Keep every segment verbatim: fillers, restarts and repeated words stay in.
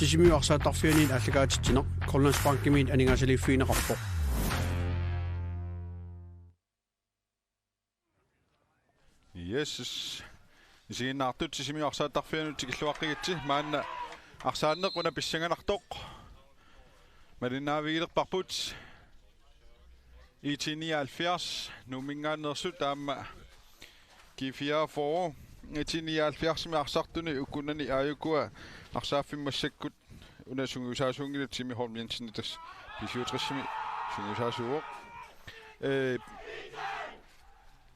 Sisimiut arsaattarfianit aallakaatitsineq Grønlandsbankimiit aningaasaliiffigineqarpoq. Yes. Isiginnaartut Sisimiut arsaattarfianut tikilluaqqigitsi, maanna arsaanneq una pissanganartoq. Malinnaavigilerparput I T nioghalvfjerds Nuumminngaanneersut aamma G fireogfyrre. I T nioghalvfjerdsimi arsartuni ukunani aajukua arsaaffimmi massakkut una sungiusaasuunngilagut, Jimmy Holm Jensen, tassa B syvogtresimi sungiusaasuuvoq. Ee,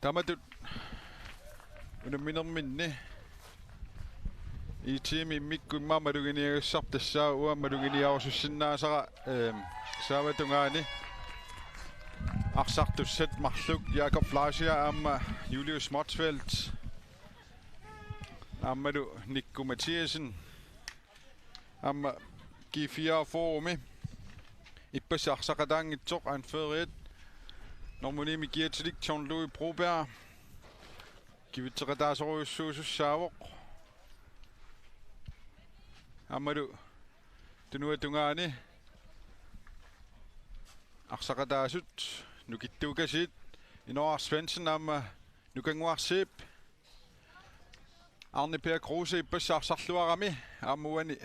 taamatut unamminerminni I T-mi immikkut immaqa maluginiagassarput, tassaavoq uanga maluginiarusussinnaasara, ehm, saavatungaani arsartussat marluk Jakob Fleischer aamma Julius Motzfeldt aammalu Nikku Mathiassen aamma G fireogfyrremi ippassaq arsaqataanngitsoq, anføreriat nummer ni-mi kiatilik John Louis Broberg kivitseqataasorujussuusussaavoq. Aammalu tunuatungaani arsaqataasut nukittuukasiit Inooraq Svendsen aamma Nukannguaq Zeeb. Arne Per Kruse ippassaq arsarluarami aamma uani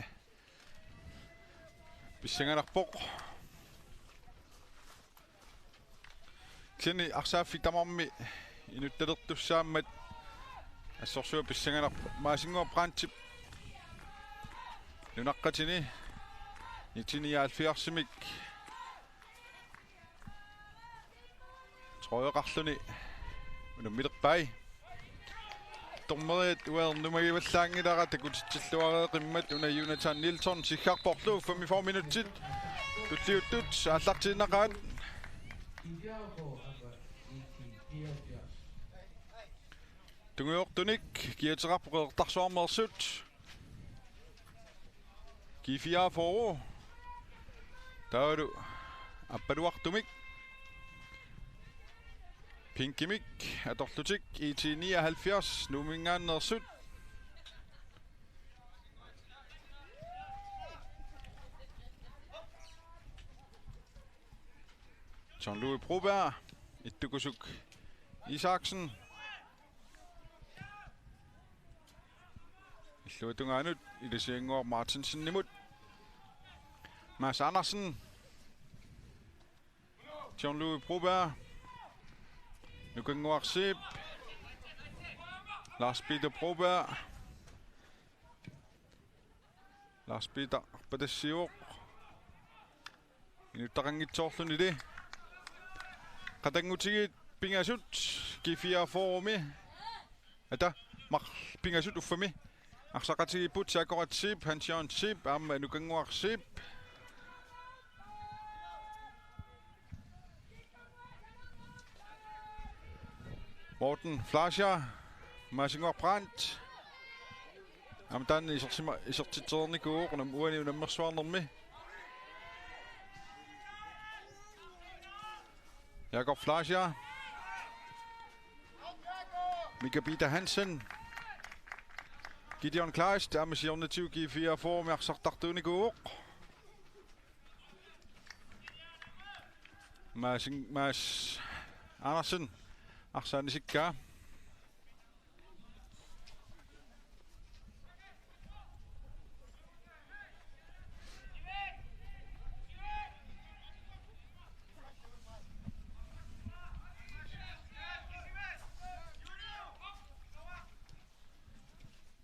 pissanganarpoq. Kisianni arsaaffik tamarmi inuttalertussaammat assorsuaq pissanganarpoq. Maasinnguaq Brandtip nunaqqatini I T nioghalvfjerdsimik trøjeqarluni unammilerpai. Dommeriat uanga ernumagivallaanngilara takutitsilluareeqimmat, una Jonathan Nielsen siggarporlu. Femogfyrre minutsit tulliuttut aallartiinnaqaat. Tungujortunik kiateqarpoq Qeqertarsuarmeersut. G fireogfyrre. Taavalu appaluartumik pinkimik atorlutik I T nioghalvfjerds Nuumminngaanneersut. John Louis Broberg, Ittukusuk Isaksen. Illuatungaanut Ilisiannguaq Martinsenimut. Mads Andersen. John Louis Broberg. Nukannguaq Zeeb. Lars Peter Broberg. Lars Peter arpatassiivoq. Inuttaqanngitsoorlunili. Qatanngutigiit pingasut G fireogfyrremi. Ata, mar-, pingasut uffami. Arsaqatigiipput Saakorat Zeeb, Hans Jørgen Zeeb aamma Nukannguaq Zeeb. Morten Fleischer, Maasinnguaq Brandt. Aamma taanna isersima-, isertitsereernikuuvoq unam-, uani unammersuarnermi. Jakob Fleischer. Mika Peter Hansen. Gideon Kleist, aamma siornatigut G fireogfyrremi arsartartuunikuuvoq. Mads, Mads Andersen, arsaannisikkaa.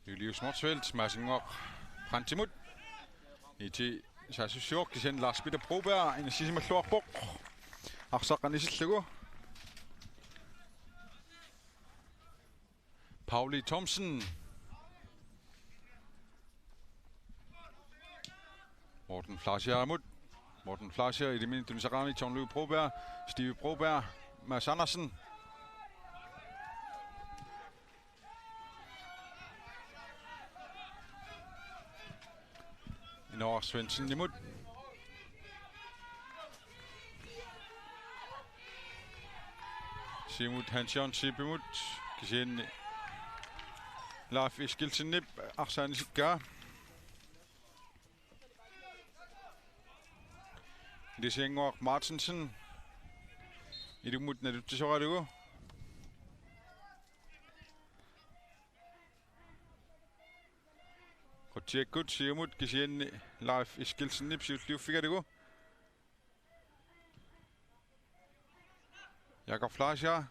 Julius Motzfeldt, Maasinnguaq Brandtimut. I T saassussivoq, kisianni Lars Peter Broberg inissisimalluarpoq. Arsaq anisillugu. Pauli Thomsen. Morten Fleischerimut. Morten Fleischer, ilaminik tunisaqarani John Louis Broberg, Steve Broberg, Mads Andersen. Inooraq Svendsenimut. Siumut Hans Jørgen Zeebimut, kisianni Leif Eskildsenip arsaannisikkaa. Lisiannguaq Martinsen. Ilummut nalutsisoralugu. Qutsiakkut siumut kisianni Leif Eskildsenip siulliuffigalugu. Jakob Fleischer.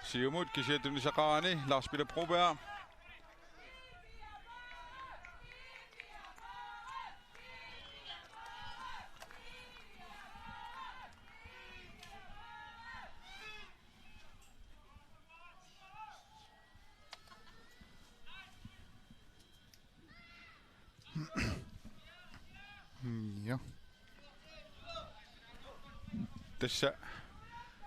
Siumut kisianni tunisaqarani Lars Peter Broberg. Ja. Tassa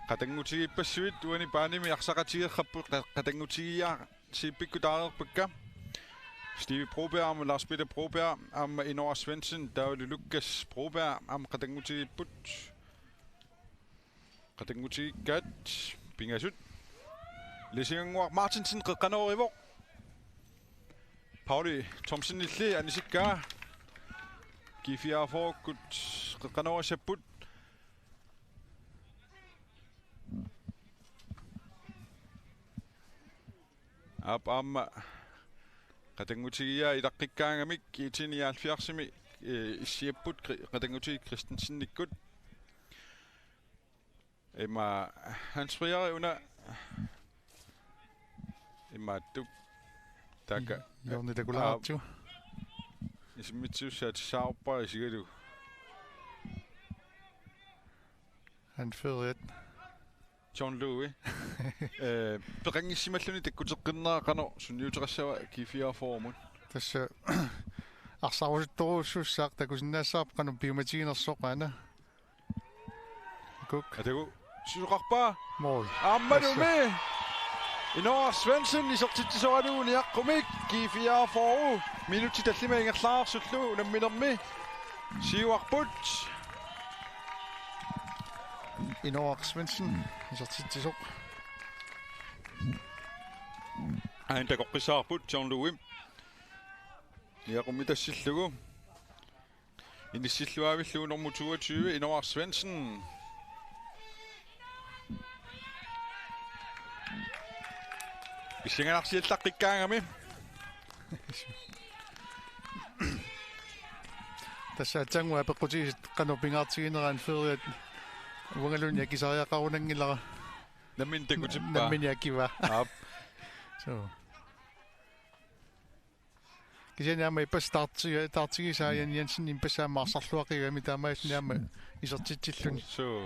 qatanngutigiippassuit uani baanimi arsaqatigeerput, qa-, qatanngutigiiaasiippikkut taareerpakka. Steve Broberg aamma Lars Peter Broberg aamma Inoa Svendsen taavalu Lukas Broberg aamma qatanngutigiipput. Qatanngutigikkaat pingasut. Lisiannguaq Martinsen qeqqanoorivoq. Pauli Thomsenilli anisikkaa. G fireogfyrrekkut qeqqanoorissapput. Aap aamma qatanngutigiiaa ilaqqikkaangamik I T nioghalvfjerdsimi, eh, issiapput Kri-, qatanngutigit Christensenikkut. Ima Hans Frederik una imaattup taakka. Jonni takulaartigu. Isimmitsiussaat saarpaa isigalugu. Hans Frederik. John Louis. Eh, peqanngissimalluni takkuteqqinnerat qanoq sunniuteqassava G fireogfyrremut. Tassa arsarusuttorujussuussaaq takusinnaassavarput qanoq piumatiginersoq aana. Kuk. Atagu sisoqarpaa. Mål. Aammalumi. Tassa. Inoa Svendsen isertitsisoralugu niaqqumik G fireogfyrre. Minutsit tallimat ingerlaarsullu unamminermi. Siuarput. Inoa Svendsen isertitsisoq. Ain takoqqissaarput John Louis. Niaqummi tassillugu. Inissilluaavillugu nummer toogtyve, Inoa Svendsen. Pissanganarsiallaqqikkaangami. Tassa aatsaannguaq apeqqutigisoq qanoq pingaartigineraat Frederik uangaluunniit akisariaqarunanngilara. Nammineq takutippaa. Nammineq akivaa. Aap. So. Kisianni aamma ippassaq taarti-, taartigisaa Jan Jensen ippassaq aamma arsarluaqigami taamaalilluni aamma isertitsilluni. Suu.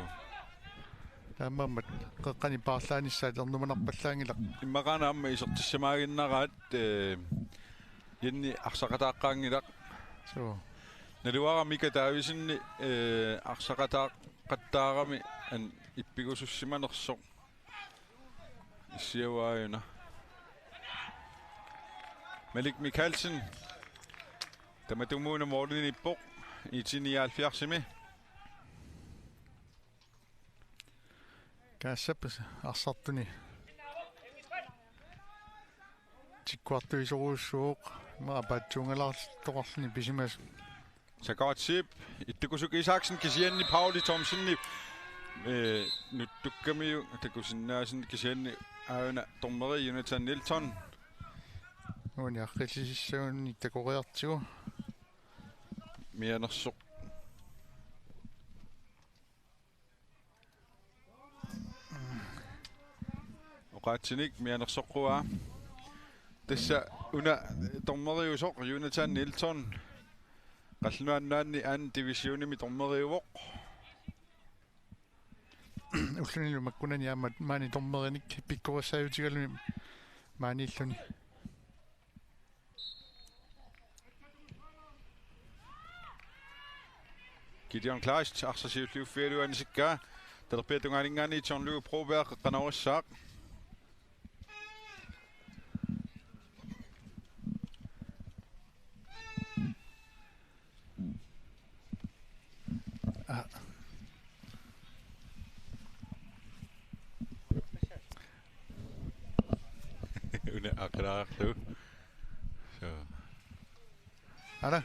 Taamaammat qeqqani paarlaanissaat ernumanarpallaanngilaq. Immaqaana aamma isertissamaaginnaraat, eh, Jenni arsaqataaqqaanngilaq. Suu. Naluara Mika Davidsen, eh, arsaqataaqattaarami an ippigusussimanersoq. Issiavuaajuna. Malik Mikaelsen. Tamatumuuna målimiippoq. I T nioghalvfjerdsimi. Kaassap arsartuni. Tikkuartuisorujussuuvoq. Ima apaatsuungalaartoqarluni pisimasoq. Sakawatsiip, Ittukusuk Isaksen kisianni Pauli Thomsenip, eh, nuttukkamiuk takusinnaasoq kisianni aajuna dommeri Jonathan Nilsson. Uani arriitsisissagunik takoriartigu. Mianersoq. Oqaatsinik mianersoqquaa. Tassa una dommeriusoq Jonathan Nilsson. Qallunaat Nunaanni anden divisionimi dommeriuvoq. Ullunilu makkunani aamma maani dommerinik pikkorissaajutigaluni maaniilluni. Gideon Kleist, arsaq siulliuffigalugu anisikkaa. Talerpiata tungaaninngaanniit John Louis Broberg qeqqanoorissaaq. Ah. Una aqilaqarlu. So. Ara.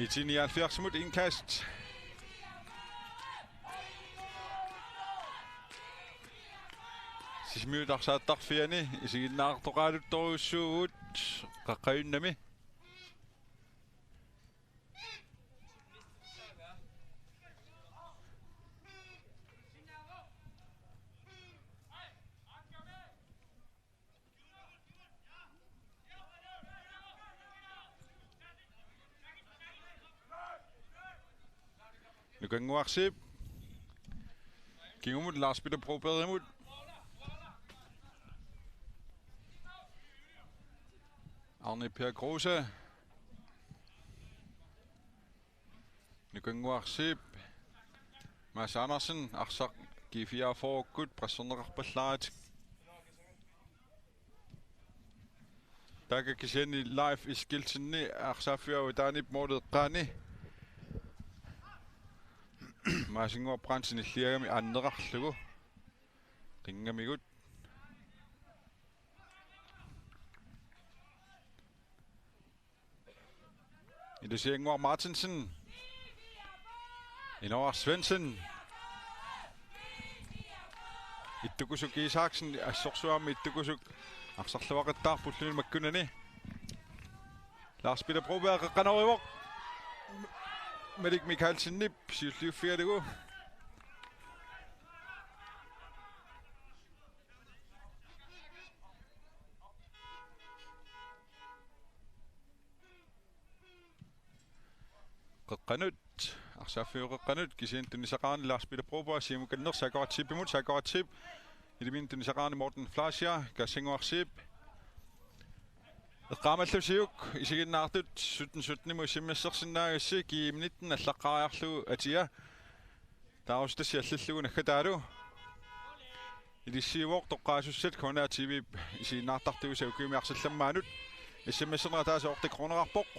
I T nioghalvfjerdsimut indkast. Sisimiut arsaattarfiani isiginnaartoqaaluttorujussuuvugut Qaqqajunnami. Nukannguaq Zeeb. Kingumut Lars Peter Brobergimut. Arne Per Kruse. Nukannguaq Zeeb. Mads Andersen, arsaq G fireogfyrre-kkut presserneqarpallaaratik. Taakku kisianni Leif Eskildsen arsaaffiup avataanip målip eqqaani. Maasinnguaq Brandtsen illiagami anneqarlugu. Qingamigut. Ilisiannguaq Martinsen. Inoar Svendsen. Ittukusuk Isaksen, assorsuarmi Ittukusuk. Arsarluaqattaarput ulluni makkunani. Lars Peter Broberg qeqqanoorivoq. Malik Mikaelsenip siulliuffigalugu. Qeqqanut, arsaaffiup qeqqanut, kisianni tunisaqarani Lars Peter Broberg, siumukanneq Saakoratsiipimut, Saakoratsiip, ilaminik tunisaqarani Morten Fleischer, Kassannguaq Zeeb. Eqqaamallusiuk, isiginnaartut, sytten sytten-imut S M S-ersinnaagassi, G M nitten allaqqaariarlugu atia. Taarustassi allallugu naggataalu. Ilissiivoq toqqaasussat K N R T V-p isiginnaartartuusa ukiumi arsallammaanut. S M S-erneq ataaseq otte kroneqarpoq.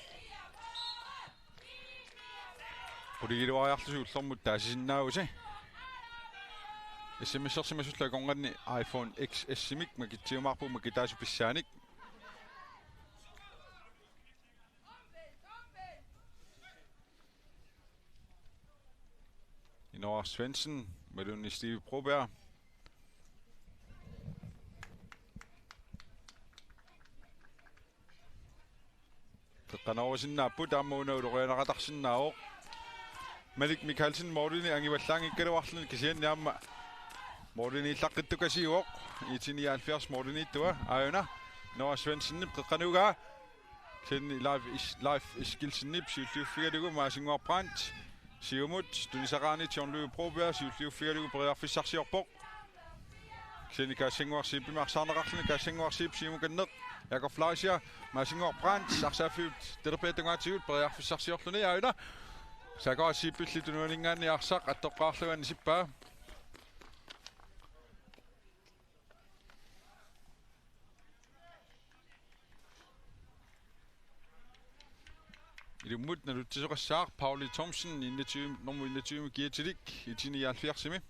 Qulingiluariarlusi ullormut taasisinnaavusi. S M S-ersimasullu akornanni iPhone X S-imik makitsiumaarpugut makitaasut pissaanik. Inoar Svendsen, imaluunniit Steve Broberg. Qeqqanoorisinnaapput, aamma una ulorianaqatarsinnaavoq. Malik Mikaelsen målini angivallaanngikkaluarluni, kisianni aamma måliniillaqqittukasiuvoq. I T nioghalvfjerds måliniittua, aajuna Inoar Svendsenip qeqqanut. Kisianni Leif Is-, Leif Eskildsenip siulliuffigalugu Maasinnguaq Brandt. Siumut tunisaqarani John Louis Broberg siulliuffigalugu periarfissarsiorpoq. Kisianni Kassannguaq Zeebimut arsaarneqarluni, Kassannguaq Zeeb siumukanneq. Jakob Fleischer, Maasinnguaq Brandt, arsaaffiup talerpiata tungaatigut periarfissarsiorluni, aajuna. Saakoratsiipilli tunuaninngaanniit arsaq attoqqaarlugu anisippaa. Ilummut nalutsisoqassaaq Pauli Thomsen, enogtyve, nummer enogtyve, kiatilik, I T nioghalvfjerdsimi.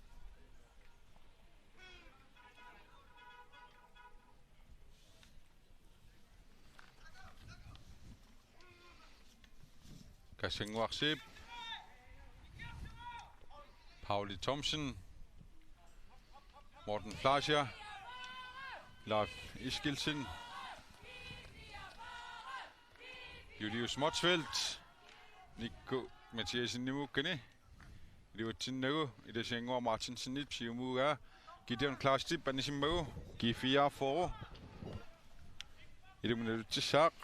Kassannguaq Zeeb. Pauli Thomsen. Morten Fleischer. Leif Eskildsen. Julius Motzfeldt. Nikku Mathiassenimuukkani. Iluatsinnagu, Ilisiannguaq Martinsenip siumuugaa. Gideon Klaastip anisimmagu, G fireogfyrre. Ilummut nalutsissaaq.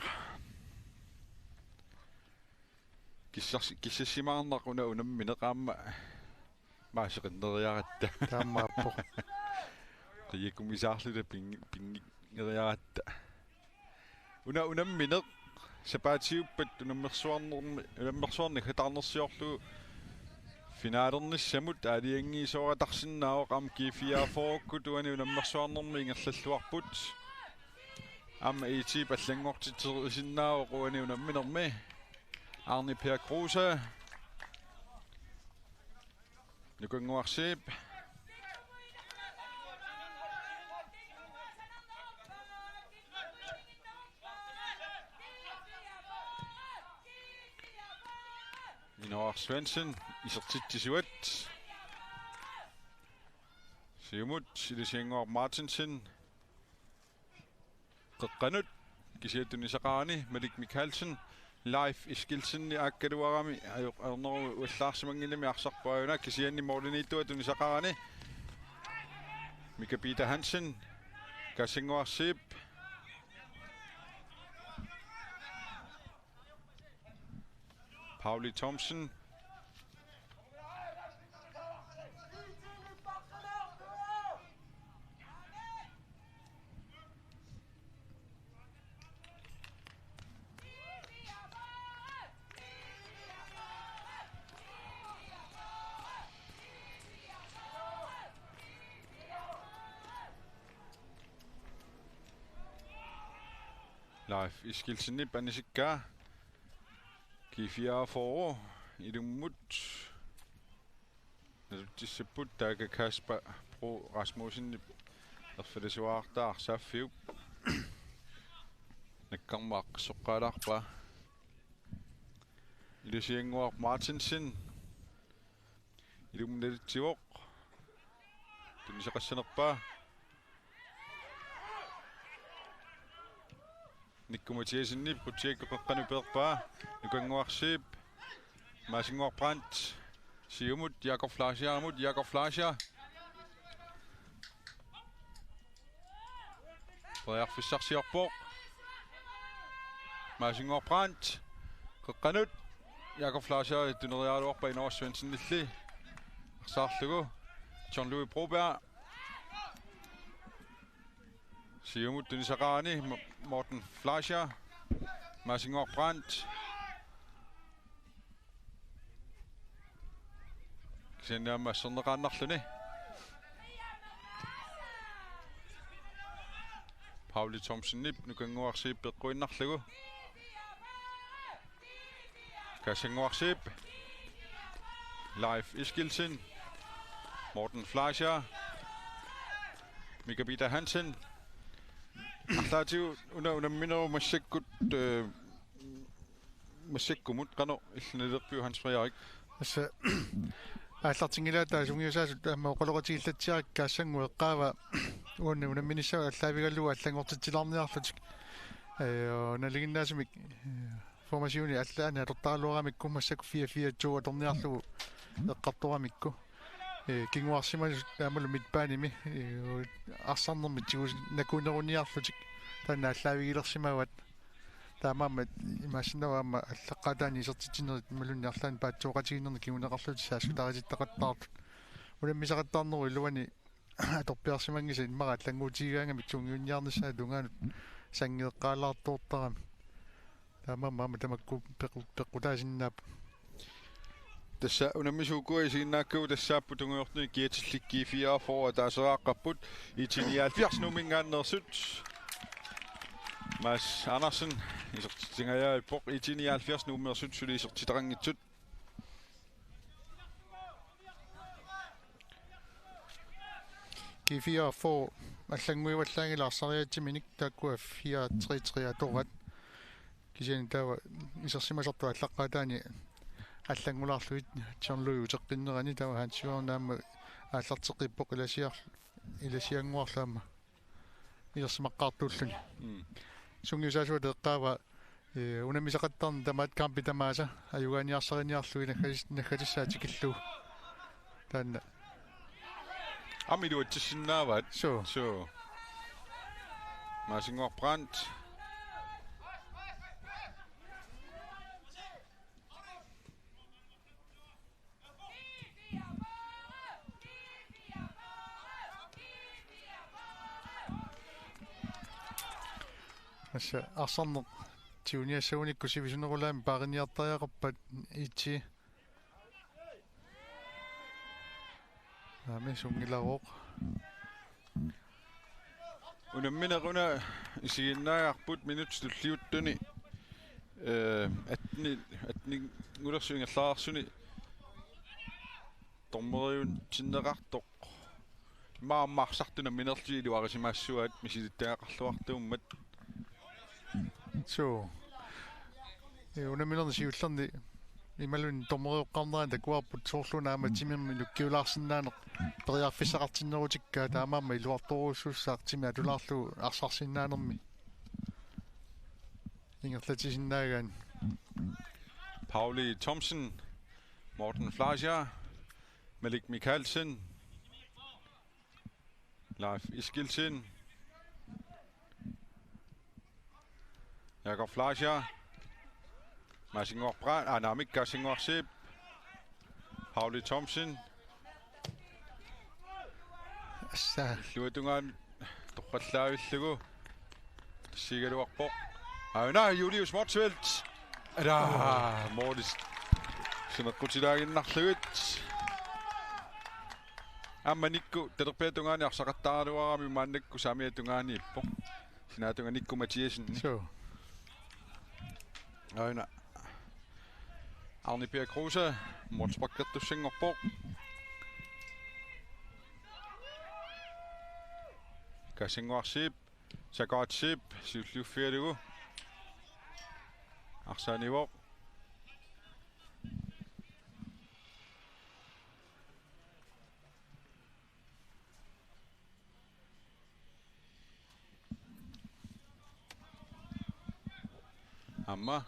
Kissars-, kissassimaarnaq una unammineq aamma maasiqinneriaratta. Taamaappoq. Qiakkumisaarluta ping-, pinngeriaratta. Una unammineq sapaatiuppat unammersuarnermi, unammersuarneq naggataanersiorlugu finalernissamut aalajangiisoortarsinnaavoq aamma G fireogfyrre-kkut uani unammersuarnermi ingerlalluarput. Aamma I T-p allanngortitserisinnaavoq uani unamminermi. Arne Per Kruse. Nukannguaq Zeeb. Svendsen isertitsisuat. Siumut Ilisiannguaq Martinsen. Qeqqanut kisiat tunisaqarani Malik Mikkelsen. Leif Eskildsen aakkaluarami ajoq-, ajornerup uallaarsimannginnami arsarput ajuna kisianni målimiittuat tunisaqarani. Mika Peter Hansen, Kassannguaq Zeeb. Pauli Thomsen. Leif Eskildsenip anisikkaa. G fireogfyrre ilummut. Nalutissapput taakku Kasper Bro Rasmussenip erfalasuartaa arsaaffiup. Nakkarmat soqqaalaarpaa. Ilisiannguaq Martinsen. Ilummut nalutsivoq. Tunisaqassanerpaa. Nikku Mathiassenip qutsiakku qeqqanut peerpaa. Nukannguaq Zeeb. Maasinnguaq Brandt. Siumut Jakob Fleischer, amut Jakob Fleischer. Periarfissarsiorpoq. Maasinnguaq Brandt. Qeqqanut. Jakob Fleischer tuneriaraluarpaa Inooraq Svendsenilli. Arsaarlugu. John Louis Broberg. Siumut tunisaqarani M-, Morten Fleischer. Maasinnguaq Brandt. Kisianni aamma asserneqaannarluni. Pauli Thomsenip Nukannguaq Zeeb peqquinnarlugu. Kassannguaq Zeeb. Leif Eskildsen. Morten Fleischer. Mika Peter Hansen. Arlaatigut una unamminerup massakkut, eh, massakkumut qanoq illit nalilerpiuk, Hans Frederik? Tassa aallartinngilaat taava sungiusaasut aamma oqaloqatigiillatsiarakku Kassannguaq eqqaavaa uani unamminissaat aallaavigalugu allanngortitsilaarniarlutik. Eh, nalinginnaasumik, eh, formationi allaani atortaraluaramikku massakkut fire fire to atorniarlugu eqqartoramikku. Eh, kinguarsimasut aammalu midtbanemi, eh, arsarnermik tigu-, nakuneruniarlutik taanna aallaavigilersimavat. Taamaammat imaassinnaavoq aamma aallaqqaataani isertitsinerit imaluunniit arlaannik paatsooqatigiinnernik kinguneqarlutik saassutaritittaqattaartut. Unammisaqattaarnerup iluani atorpiarsimanngisat immaqa allannguutigigaangamik sungiunniarnissaata tungaanut sanngeeqqaalaartoortarami. Taamaammat aamma tamakku pequ-, peqqutaasinnaapput. Tassa unammisut ukua isiginnaakkagut tassaapput tungujortunik kiatillit G fireogfyrre ataaseriaqqapput, I T nioghalvfjerds Nuumminngaanneersut. Mads Andersen isertitsingajappoq, I T nioghalvfjerds Nuummeersut suli isertitaqanngitsut. G fireogfyrre allannguivallaanngilaq arsariaatsiminik, taakkua fire tre tre atoraat. Kisianni taava isersimasartut aallaqqaataani allanngulaarlugit John Louis uteqqinnerani taava Hans Jørgen aamma aallarteqqippoq ilasiar-, Ilisiannguarlu aamma isersimaqqaartuulluni. Mm. Sungiusaasuata eqqaavaa, eh, unammisaqattaarneq tamaat kampit tamaasa ajugaaniarsariniarlugit naggatis-, naggatissaa tikillugu. Taanna. Aamma iluatsissinnaavaat. Suu. Suu. Maasinnguaq Brandt. Tassa arsarneq tiguniassagunikku sivisunerulaamik paariniartariaqarpat I T. Aamma sunngilaroq. Unammineq una isiginnaagarput minutsit tulliuttuni, eh, atten, atten-ingulersut ingerlareersuni dommeriutsinneqartoq. Immaqa arsartut unamminerlutik iluarisimaassuaat misilittagaqarluartuummat. Suu. Eh, unamminerni siullerni imaluunniit dommeriuqqaarnerani takuarput soorlu una aamma timermi nukkiulaarsinnaaneq periarfissaqartinnerutikkaa, taamaammat iluartorujussuussaaq timi atulaarlugu arsarsinnaanermi ingerlatisinnaagaanni. Pauli Thomsen, Morten Fleischer, Malik Mikkelsen, Leif Eskildsen, Jakob Fleischer, Maasinnguaq Brandt, aa, naamik, Kaasinnguaq Zeeb, Pauli Thomsen. Assa. Illuatungaanut torrallaavillugu tassiigaluarpoq. Aana Julius Motzfeldt. Ala, målis sineqqutilaaginnarlugit. Aamma Nikku talerpiata tungaani arsaqattaaraluarami, maannakkut saamiata tungaaniippoq. Sinaatunga Nikku Mathiassen. Suu. Aana Arne Per Kruse, målsparkertussanngorpoq. Kaasinnguaq Zeeb, Sakuat Zeeb, siulliuffigalugu. Arsaanivoq. Aamma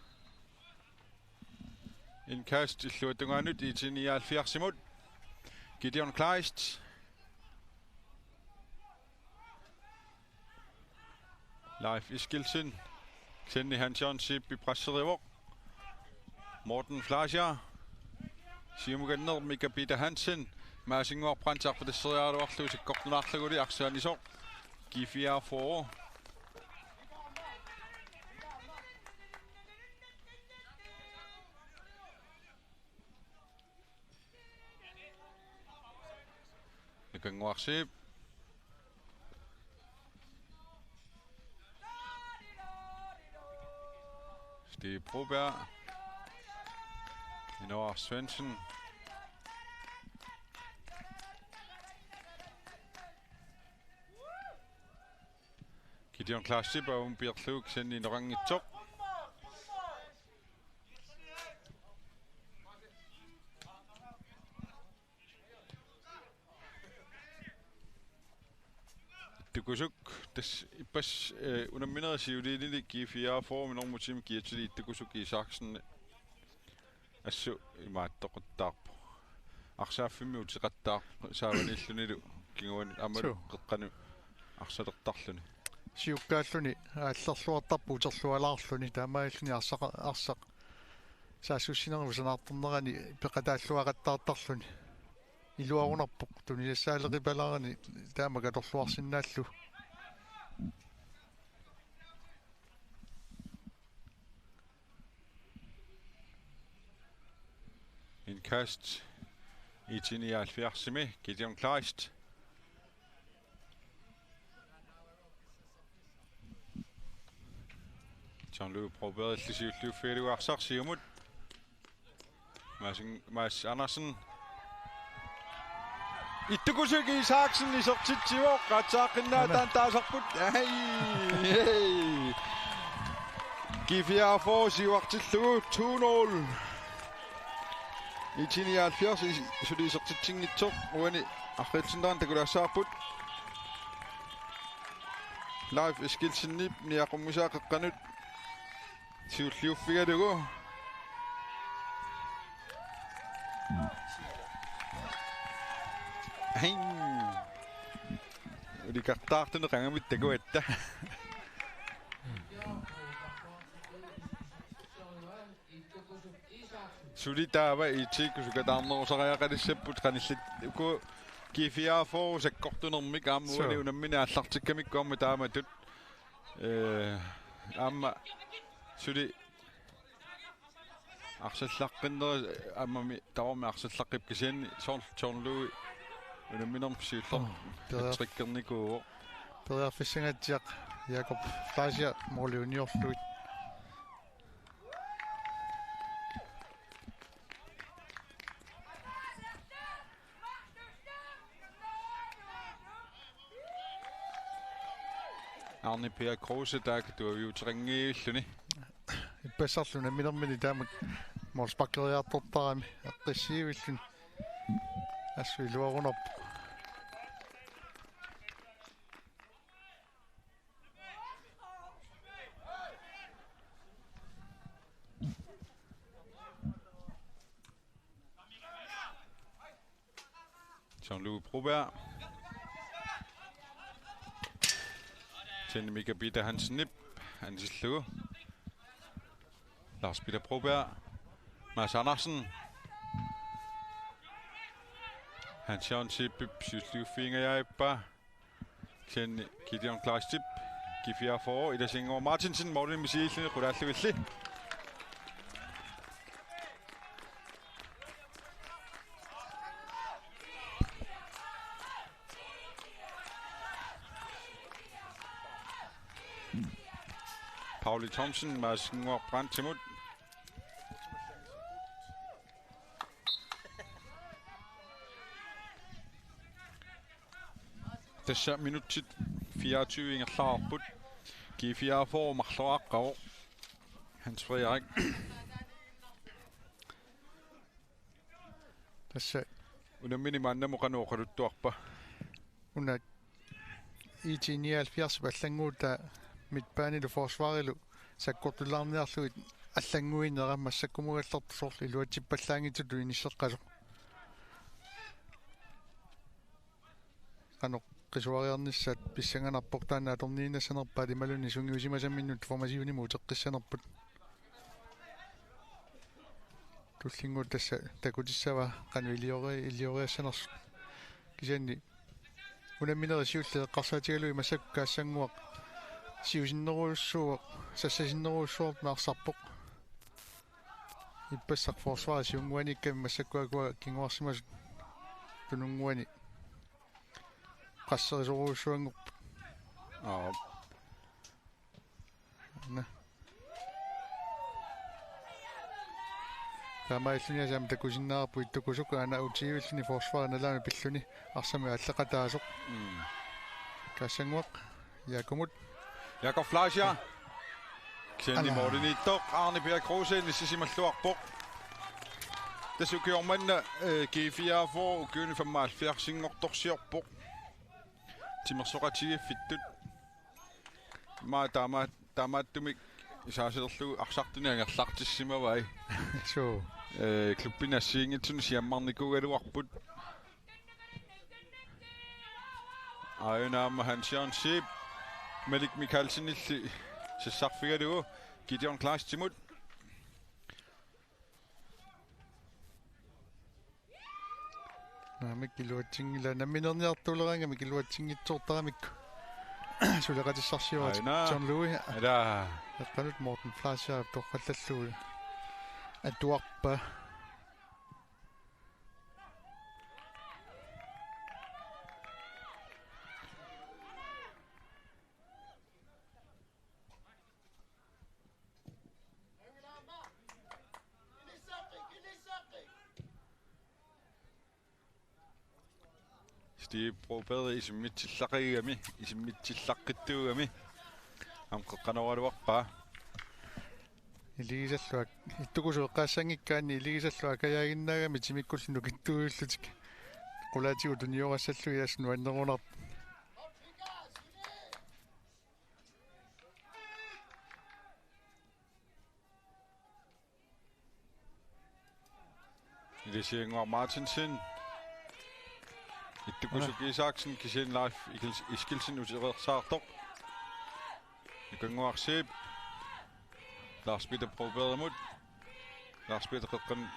indkast illuatungaanut I T nioghalvfjerdsimut. Gideon Kleist. Leif Eskildsen. Ksenni Hans Jørgen Zeeb presserivoq. Morten Fleischer. Siumukanneq Mika Peter Hansen. Maasinnguaq Brandt arpatasseriaraluarlugu sakkortunaarlugulu arsaanisoq. G fireogfyrre. Nikanguarsiip. Stig Broberg. Inoar Svendsen. Gideon Klaasip aamma piarlugu kisianni inoqanngitsoq. Tukusuk, tassa ippassaq, eh, unamminerit siuliini G fireogfyrre-mi normu tiimi kiatili Tukusuk Isaksen assut imaattoqattaarpoq. Arsaaffimmi uteqattaarpoq saavaniillunilu kinguanik aammalu Suu. Qeqqanut arsalertarluni. Siukkaalluni aallerluartarpoq uterlualaarluni, taamaalilluni arsaqa-, arsaq saassussinermi sanaartornerani peqataalluaqattaartarluni. Iluarunarpoq tunisassaaleqipalaarani taama katorluarsinnaallugu. Indkast I T nioghalvfjerds-imi, Gideon Kleist. John Louis Broberg, illit siulliuffigalugu arsaq siumut. Mads, Mads Andersen. Tukusuk Isaksen isertitsivoq, qaatsaaqqinnaat Amen. Taanna taasarput. Ai, ai. G fireogfyrre siuartillugu to nul. I T nioghalvfjerds is-, suli isertitsinngitsoq uani arriitsinnerani takulaassavarput. Leif Eskildsenip niaqummisaa qeqqanut siulliuffigalugu. Hing. Ulikartaartuni qangamit takuatta. Suli taava I T-kkut sukataarnerusariaqalissapput qanillat uku G fireogfyrre sakkortunermik aamma Suu. Uani unammineq aallartikkamikku aamma taamatut. Eh, aamma suli arsallaqqinnerit aammami tamarmik arsallaqqippoq kisianni soorlu John Louis unamminermi siulleq Oh, det er hat-trickernikuuvoq. Periarfissangatsiaq Jakob Fleischer måli uniorlugit. Arne Per Kruse taakku tuaviuteqanngivilluni. Ippassarlu unamminermini taama Målsparkeriartortarami eqqissiivilluni. Assut iluarunarpoq. Jean-Louis Broberg. Til Mika Peter Hansenip. Ansillugu. Lars Peter Broberg. Mads Andersen. Hans Jørgen Sipip siulliuffiingajaippa. Til Gideon Kleistip. G fireogfyrre. Ida Singgaard Martinsen. Målini misiilluni qulaallutillu. Pauli Thomsen, Mads Ngor Brandtimut. Tassa minutsit fireogtyve ingerlaarput. G fireogfyrre marloraqqavoq. Hans Frederik. Tassa unammini maannamut qanoq oqaluttuarpa? Una IT nioghalvfjerds allannguutaa midtbanelu forsvarilu sakkortulaarniarlugit allannguinera massakkumugallartoq soorlu iluatsippallaanngitsutut inisseqqasoq. Qanoq qisuariarnissaat pissanganarpoq taanna atorniinnassaanerpaat imaluunniit sungiusimasaminnut formationinik uteqqissanerput. Tullinnguut tassa takutissavaa qanoq iliori-, ilioriassanersut. Kisianni unamminerit siulliit eqqarsaatigalugit massakkut Kaassannguaq siusinnerujussuuvoq, sassasinnerujussuarmik arsarpoq. Ippassaq forsvarip siunnguaniikkami massakkut akua kinguarsimasut tununnguani qasserisorujussuanngorput. Aap. Ana. Taamaalilluni aamma takusinnaavarput ittukusuk aana utivilluni forsvarip nalaani pilluni arsamik aalleqataasoq. Mm. Kaassannguaq Jaakumut. Jakob Fleischer. Kisianni Ana. Målimiittoq Arne Peter Kruse inissisimalluarpoq. Tassa ukioq manna, eh, G fireogfyrre ukiuni femoghalvfjerdsinngortorsiorpoq. Timersoqatigiiffittut. Maa taama-, taamaattumik isaaserlugu arsartunik angerlartissimavai. Suu. Eh, klubbini assigiinngitsunik siammarnikuugaluarput. Aajuna aamma Hans Jørgen Zeeb, Malik Mikaelsenilli sassarfigalugu Gideon Kleistimut. Naamik iluatsinngilaq, nammineerniartuleraangamik iluatsinngitsoortaramikku. Suleqatissarsiuaat Aina. John Louis. Ila. Eqqanut Morten Fleischer torrallallugu. Atuarpa. Steve Broberg isimmitsillaqqigami, isimmitsillaqqittuugami. Aamma qeqqanooraluarpaa. Iligisalluaq, ittukusuk eqqaassanngikkaanni iligisalluaq kajaaginnaagami timikkullu nukittuujullutik. Qulaatigut tuniorassallugit assut nuannerunarpoq. Ilisiannguaq Martinsen. Ittukusuk Isaksen, kisianni Leif Ikels-, Eskildsen utereersaartoq. Nukannguaq Zeeb. Lars Peter Brobergimut. Lars Peter qeqqanut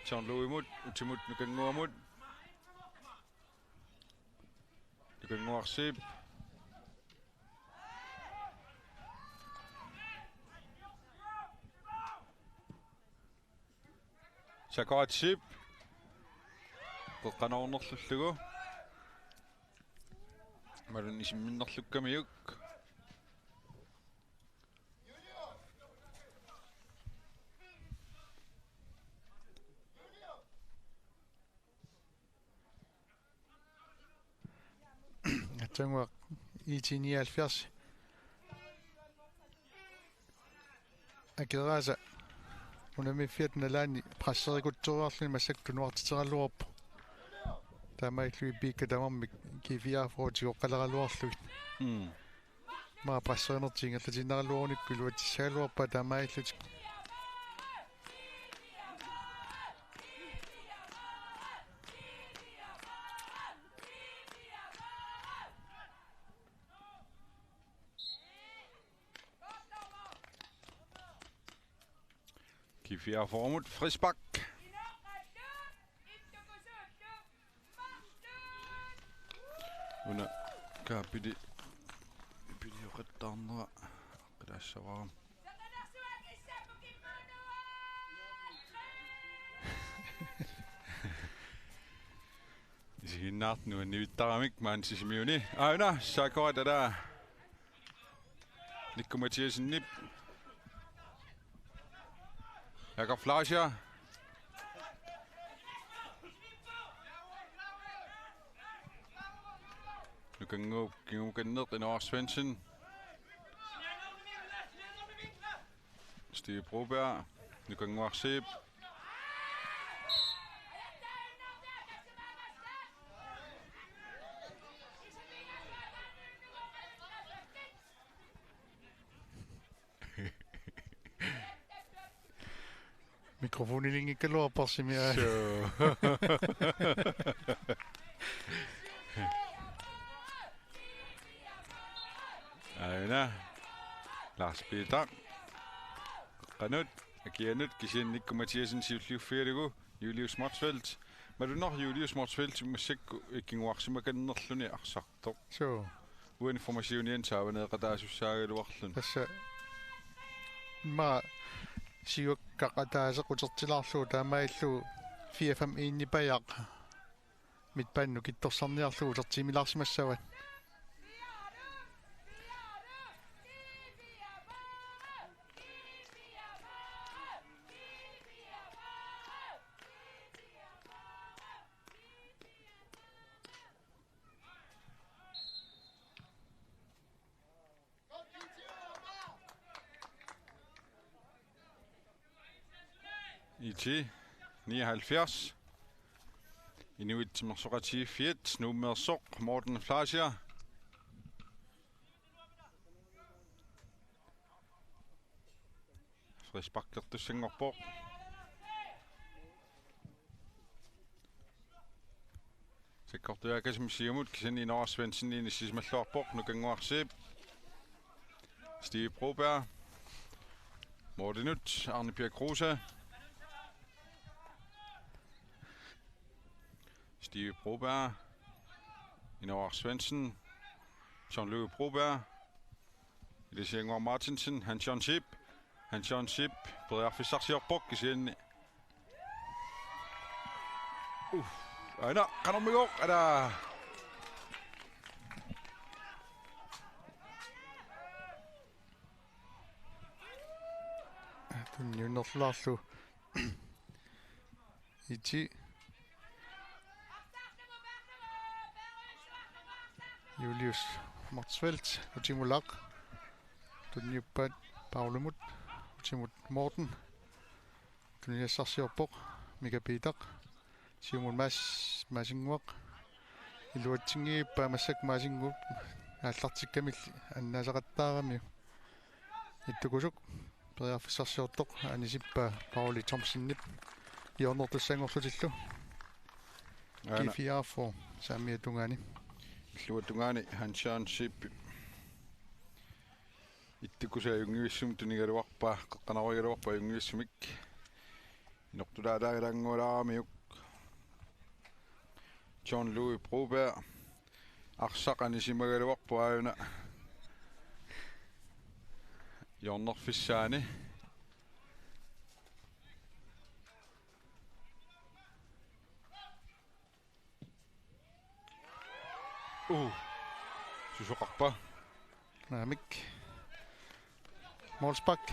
John Louisimut, utimut Nukannguamut. Nukannguaq Zeeb. Sakorat Zeeb. Qeqqanoornerlullugu. Imaluunniit isimminnerlukkamiuk. Aatsaannguaq IT nioghalvfjerds. Akeraasa. Unammiiffiata nalaani presserikutsoorluni massakkut tunuartiteraluarpoq. Taamaalilluni piikka tamarmik G F A-rlu tigoqqaleraluarlugit. Mm. Maa presserinertik ingerlatiinnaraluarunikku iluatsissagaluarpaat taamaalillutik. G F A-rmut frispark. Una kaapili pili oqattaarnera qilassavara. Isiginnaartut nuannivittaramik maani Sisimiuni. Aana, Sakorat ala. Nikku Mathiassenip. Jakob Fleischer. Nukannguup kingukanneq Inoar Svendsen. Steve Broberg. Nukannguarsiip. Mikrofonilinngikkaluarparsimi aa. Suu. Aana. Lars Peter. Qanoq akianut kisianni Nikku Mathiassen siulliuffigalugu Julius Motzfeldt. Malunnarpoq Julius Motzfeldt massakkut ikinguarsimakannerluni arsartoq. Suu. Uani formationiani saavaneeqataasussaagaluarluni. Tassa immaqa siuakkaq ataaseq utertilaarlugu taamaalillugu fire fem en-ipajaq midtbanenut kittorsarniarlugu utertimilaarsimassavat. I T nioghalvfjerds. Inuit Timersoqatigiiffiat, Nuummeersoq, Morten Fleischer. Frisparkertussanngorpoq. Sakkortuaakasumik siumut kisianni Inoar Svendsen inissisimalluarpoq, Nukannguarsiip. Steve Broberg. Mortenut, Arne Pierre Kruse. Steve Broberg. Inoar Svendsen. Jean-Louis Broberg. Ilisiannguaq Martinsen, Hans Jørgen Schiep. Hans Jørgen Schiep, periarfissarsiorpoq kisianni. Uh, aana, qanormigooq, ala. Tunniunnerlaarlugu. I T. Julius Motzfeldt, utimulaq. Tunniuppaat Paulimut, utimut Morten. Tuniniassarsiorpoq, Mika Piitaq. Siumut Mads, Maasinnguaq. Iluatsinngippa massakkut Maasinnguup aallartikkamilli annaasaqattaarami. Ittukusuk. Periarfissarsiortoq anisippaa Pauli Thomsenip hjørnertussanngorlutillu. Aana. G F A-rlu saamiata tungaani. Illuata tungaani Hans Jørgen Schiep. Ittukusaa ajunngivissumik tunigaluarpaa, qeqqanoorigaluarpaa ajunngivissumik. Inortulaalaangalaanngualaaramiuk. John Louis Broberg. Arsaq anisimagaluarpoq aajuna hjørnerfissaani. Uh. Susoqarpa? Naamik. Målspark.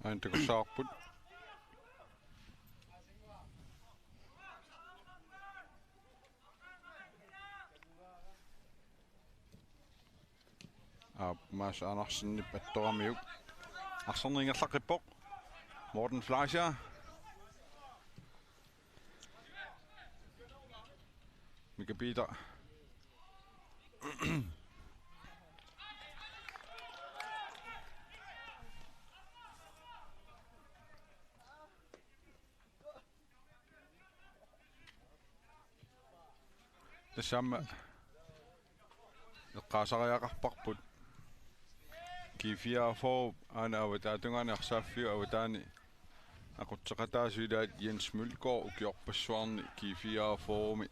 Aana takussavarput. Aap, Mads Andersenip attoramiuk. Arsarneq ingerlaqqippoq. Morten Fleischer. Mika Peter. Tassami eqqaasariaqarparput. G fireogfyrre aana avataatungaani arsaaffiup avataani aqutseqataasut ilaat Jens Mølgaard ukiorpassuarni G fireogfyrre-mi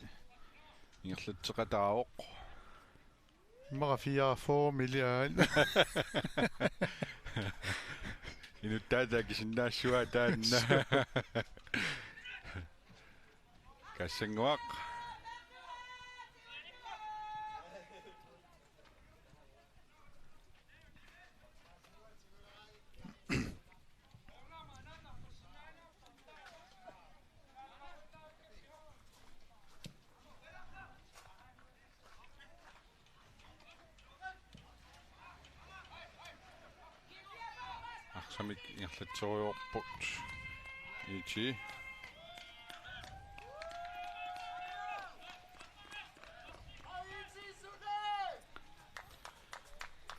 ingerlatseqataavoq. Immaqa fireogfyrre milliard. Inuttaata akisinnaassavaa taanna. Kassannguaq. Arsamik ingerlatserujoorput. IT.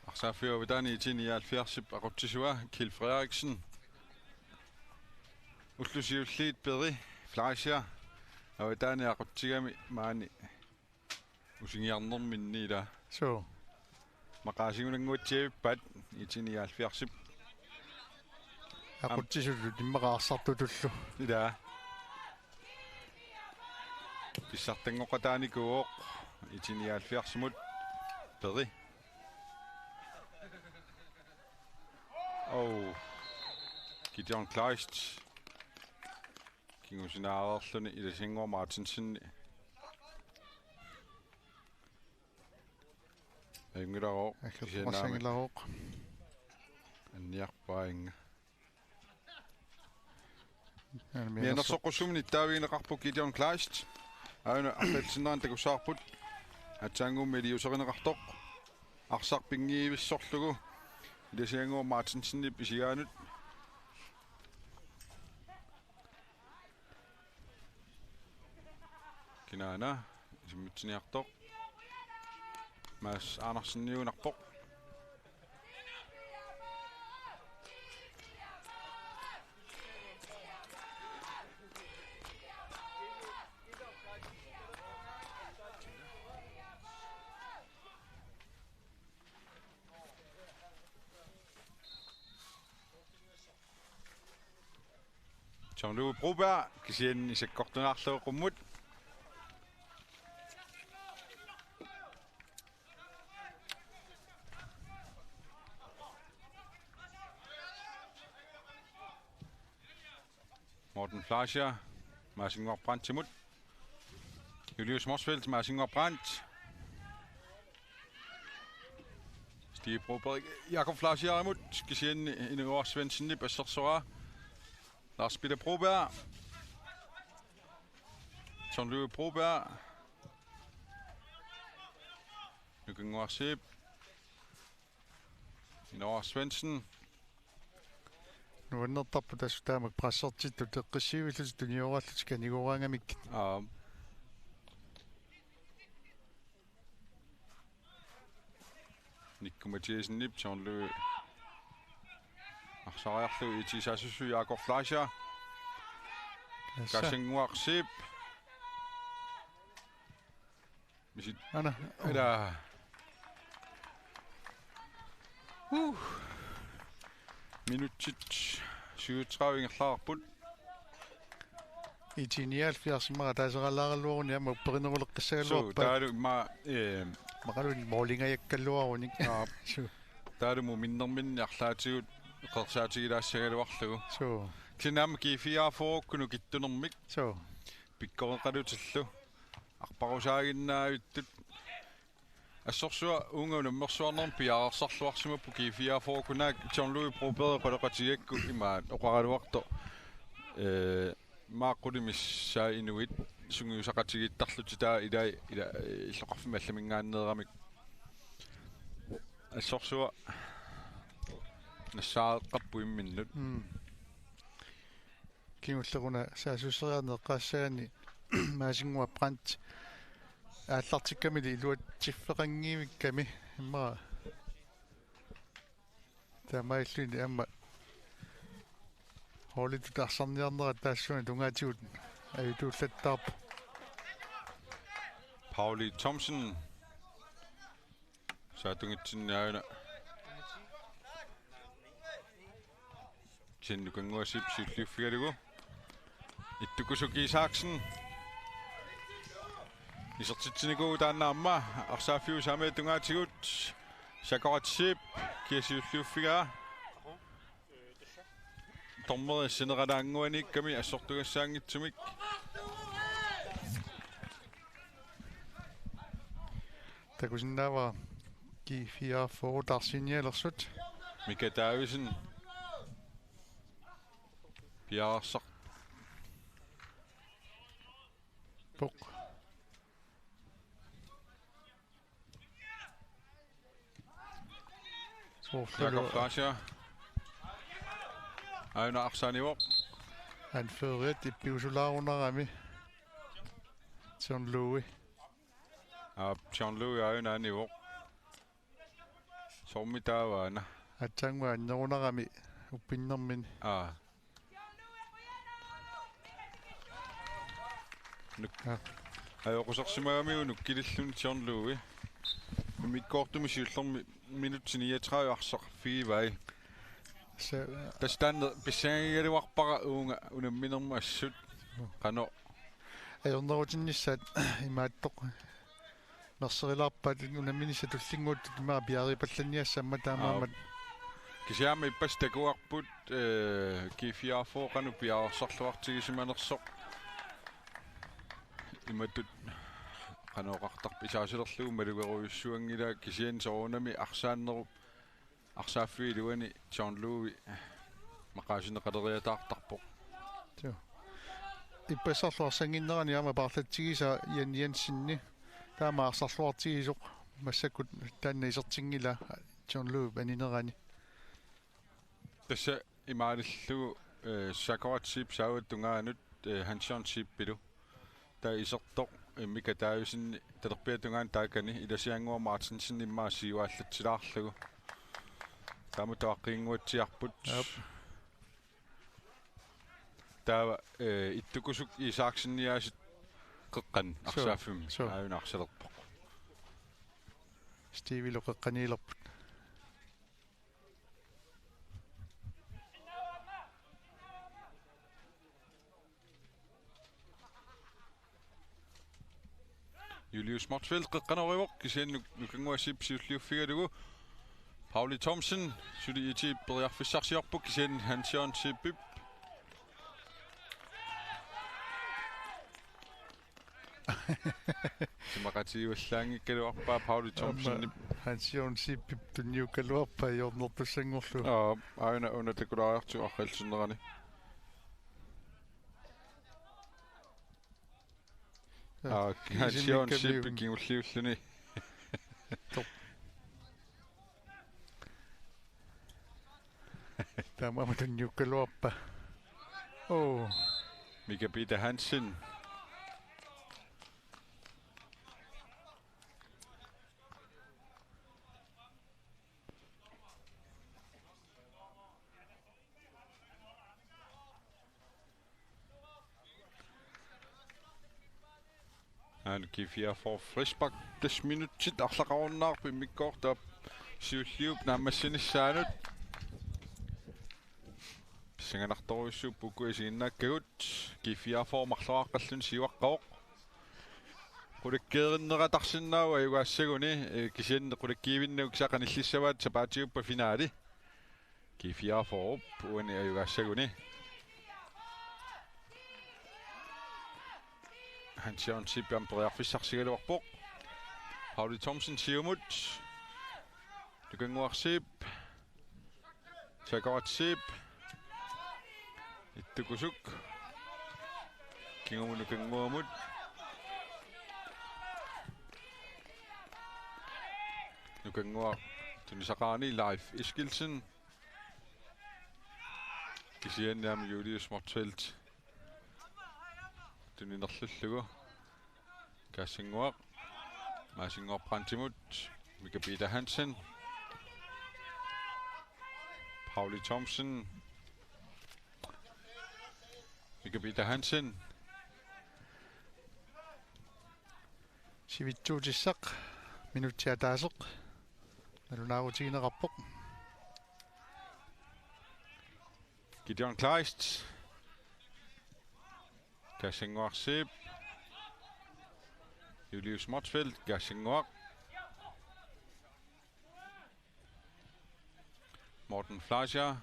Arsaaffiup avataani IT nioghalvfjerdsip aqutsisua Kjeld Frederiksen. Ullut siulliit Peri Fleischer avataani aqutsigami maani usingiarnerminni ila. Suu. Maqaasigunannguatsiarput IT nioghalvfjerdsip. Aqutsisullu immaqa arsartutullu. Ila. Pissartanngoqataanikuuvoq IT nioghalvfjerdsimut Peri. Oh. Gideon Kleist. Kingusinaarluni Ilasiannguaq Martinsen. Ajunngilaq. Ajunngilaq. Anniarpaannga. Mianersoqqussummik nittaavigineqarpoq Gideon Kleist. Aana arlaatsinnerani takussavarput. Aatsaannguamik iliuuserineqartoq. Arsaq pinngivissorlugu. Ilasiannguaq Martinsenip isigaanut. Kinaana isimmitsiniartoq. Mads Andersen-iunarpoq. John Louis Broberg, kisianni sakkortunaarlugu qummut. Morten Fleischer, Marcin Brandtimut. Julius Motzfeldt, Marcin Brandt. Stig Broberg, Jakob Fleischerimut, kisianni Inoor Svendsenip assersoraa. Lars Peter Broberg. John Louis Broberg. Nukannguarsiip. Inoor Svendsen. Nuannertarpoq tassa taamak pressertittut eqqissivillutik tunioraallutik kanigooraangamikkit. Aap. Nikku Mathiassenip John Louis. Arsariarlugu IT-saassussivoq Jakob Fleischer. Tassa. Kassannguaq Zeeb. Misit. Aana. Ila. Uh. Minutsit syvogtredive ingerlareerput. IT nioghalvfjerds immaqa ataaseraalaaraluarunik aamma upperineruleqqissagaluarpaat. Suu, taavalu immaqa, eh, immaqaluunniit moolingajakkaluarunik. Aap. Suu. Taavalu muminnerminni arlaatigut eqeersaatigilaassagaluarlugu. Suu. Kisianni aamma G fireogfyrre-kkut nukittunermik. Suu. Pikkoreqalutillu. Arparusaaginnaavittut. Assorsuaq uunga unammersuarnermik piareersarluarsimapput G fireogfyrre-kkut, naak John Louis Broberg oqaloqatigigakku imaat oqaraluartoq. Eh, maani qulit missaat inuit sungiusaqatigiittarlutik taava ilai ila, eh, illoqarfimmi allaminngaanneeramik. Assorsuaq nassaareqqapput imminnut. Mm. Kingulleruna saassusseriarneq eqqaassagaanni Maasinnguaq Brandt aallartikkamili iluatsiffeqanngivikkami immaqa taamaalilluni aamma holditut arsarniarnerat taassuuna tungaatigut ajutuullattaarpoq. Pauli Thomsen. Saatungitsinni aajuna. Kisianni Nukannguaq Zeeb siulliuffigalugu. Ittukusuk Isaksen. Isertitsinikuuvoq taanna aamma arsaaffiup saamiata tungaatigut. Sakorat Zeeb kia siulliuffigaa. Dommeri sinneralaannguaniikkami assortugassaanngitsumik. Takusinnaavara G fireogfyrre taarsiinialersut. Mika Davidsen. Piareersaq. Poq. Soorlu Jakob Frasia. Aajuna arsaanivoq. Anføreriat ippigusulaarunarami. John Louis. Aap, John Louis aajuna anivoq. Soormi taavaana. Aatsaannguaq annerunarami uppinnermini. Aa. Nuk-, Ja. Ajoqusersimagamiuk nukkililluni John Louis. Immikkoortumi siullermi minutsit niogtredive arsarfigivai. Sa-, Tassa taanna pissangagigaluarpara uunga unamminermut assut. Qanoq. Ajornerutinnissaat imaattoq. Merserilaarpaat unamminissaq tullinnguuttut ima piareerpallanniassammat taamaammat. Aap. Kisianni ippassaq takuarput, eh, G fireogfyrre qanoq piareersarluartigisimanersoq. Imatut qanoq oqartarpa, isaasilerlugu malugerujussuanngilaa, kisianni soorunami arsaannerup arsaaffiup iluani John Louis maqaasineqaleriataartarpoq. Joo. Ippassarlu arsannginnerani aamma paarlatsigisaa Jan Jensenni. Taama arsarluartigisoq massakkut taanna isertinngilaa John Louisip aninerani. Tassa imaalillugu, eh, Sakorat Zeeb saavata tungaanut, eh, Hans Jørgen Zeebilu. Taava isertoq, eh, Mika Davidsen talerpiata tungaanut taakani, Ilasiannguaq Martinsen immaqa siuaallatsilaarlugu. Taama tuaqqinnguatsiarput. Aap. Taava, eh, Ittukusuk Isakseniaasiit qeqqani Suu, arsaaffimmi. Suu. Aajuna arsalerpoq. Stevelu qeqqaniilerput. Julius Motzfeldt qeqqanoorivoq, kisianni Nuk-, Nukannguaq Zeeb siulliuffigalugu. Pauli Thomsen, suli iti periarfissarsiorpoq, kisianni Hans Jørgen Zeebip. Simaqatigivallaanngikkaluarpaa Pauli Thomsen. Aamma Hans Jørgen Zeebip tunniukkaluarpaa ajornertussanngorlugu. Aa, aajuna una takulaariartigu arriilsinnerani. Aa, Hans Jørgen Zeeb kingulliulluni. Taamaammat tunniukkaluarpaa. Oo. Mika Peter Hansen. Aana G fireogfyrre frispark, tassa minutsit arlaqarunnaarput immikkoortup siulliup naammassinissaanut. Pissanganartorujussuupput uku isiginnaakkagut. G fireogfyrre marloriaaqqalluni siuaqqavoq. Qulakkeerinneqartarsinnaavoq ajugaassaguni, eh, kisianni qulakkiivinnagu kisianni qanillissavaat sapaatiuppat finaali. G fireogfyrre uani ajugaassaguni. Hans Jørgen Zeeb aamma periarfissarsigaluarpoq. Pauli Thomsen siumut. Nukannguaq Zeeb. Sakorat Zeeb. Ittukusuk. Kingumut Nukannguamut. Nukannguaq tunisaqarani Leif Eskildsen. Kisianni aamma Julius Motzfeldt Tuninerlullugu. Kassannguaq. Maasinnguaq Brandtimut. Mika Peter Hansen. Pauli Thomsen. Mika Peter Hansen. Sivitsuutissaq. Minutsi ataaseq. Nalunaarutigineqarpoq. Gideon Kleist. Kassannguaq Zeeb. Julius Motzfeldt, Kassannguaq. Morten Fleischer.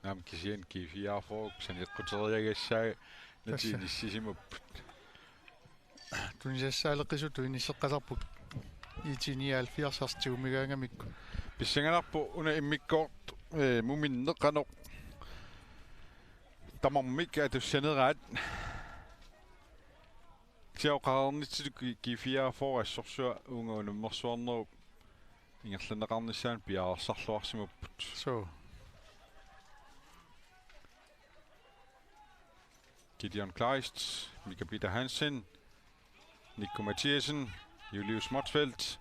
Naamik kisianni G fireogfyrre saniqquteriagassaannatik. Tassa. Inissisimapput. Tunisassaaleqisutut inisseqqasarput I T nioghalvfjerds tigumigaangamikku. Pissanganarpoq una immikkoortoq, eh, muminneq qanoq tamarmik atussaneraat. Kisianni oqarnitsilu G fireogfyrre assorsuaq uunga unammersuarnerup ingerlanneqarnissaanut piareersarluarsimapput. Suu. Gideon Kleist, Mika Peter Hansen, Nico Mathiassen, Julius Motzfeldt.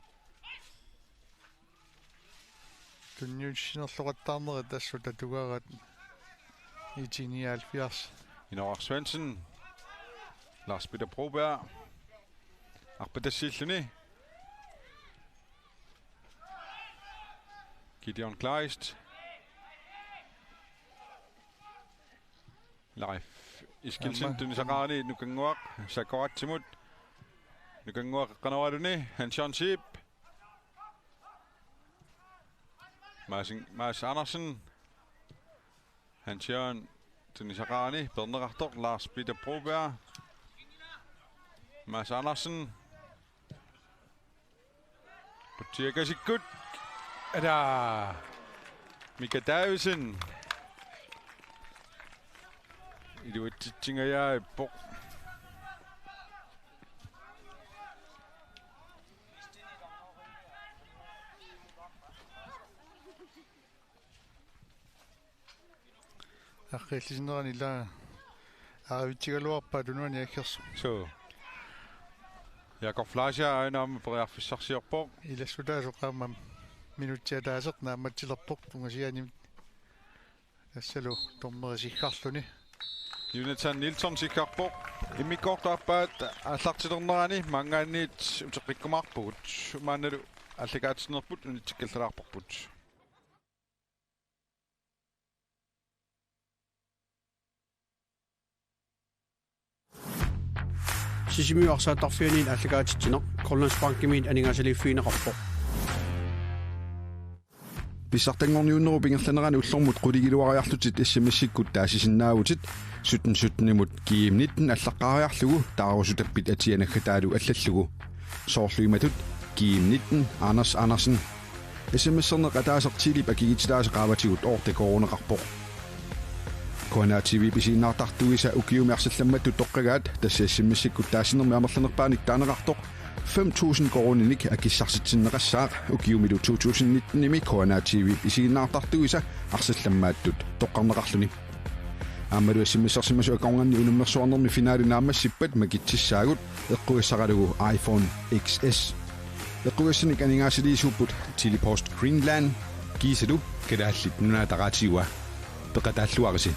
Tunniussinerloqattaarnerit assut atugaat I T nioghalvfjerds. Inooraq Svendsen, Lars Peter Broberg, arpatassiilluni. Gideon Kleist. Leif Iskilsen. Aamma. Tunisaqarani Nukannguaq Sakoratsimut. Nukannguaq eqqanuaraluni Hans Jørgen Zeeb. Mads, Mads Andersen. Hans Jørgen tunisaqarani peerneqartoq Lars Peter Broberg. Mads Andersen. Qutsiakasikkut. Ada. Mika Davidsen. Iluatsitsingajaappoq. Aqqiillisinnerani ila aavitsigaluarpaa tunuani aggersut. Suu. Jakob Fleischer aana aamma periarfissarsiorpoq. Ilassutaasoq aamma minutsi ataaseq naammatsilerpoq tungasiaanimi. Tassalu dommeri siggarluni. Jonathan Nielsen siggarpoq. Immikkoortup aappaata aallartilernerani maanngaanniit uteqqikkumaarpugut. Maannalu aallakaatitsinerput unitsikkallarparput. Sisimiut arsaattarfianit aallakaatitsineq Grønlandsbankimiit aningaasaliiffigineqarpoq. Pissartanngorniunnerup ingerlanerani ullormut qulingiluariarlutit S M S-ikkut taasisinnaavutit sytten sytten-imut G M nitten allaqqaariarlugu taarusutappit atia naggataalu allallugu. Soorlu imatut: G M nitten Anders Andersen. S M S-erneq ataaseq Telep akikitsitaasa qaavatigut otte koruuneqarpoq. K N R T V-p isiginnaartartuisa ukiumi arsallammattut toqqagaat, tassa S M S-ikkut taassinermi amerlanerpaanik taaneqartoq fem tusind koruuninik akissarsitsinneqassaaq, ukiumilu to tusind nitten-imi K N R T V-p isiginnaartartuisa arsallammaattut toqqarneqarluni. Aammalu S M S-ersimasut akornanni unammersuarnermi finaali naammassippat makitsissaagut eqqugassaralugu iPhone X S. Eqqugassanik aningaasaliisuupput Telepost Greenland kiisalu Kalaallit Nunaata Radiua. Peqataalluarisi.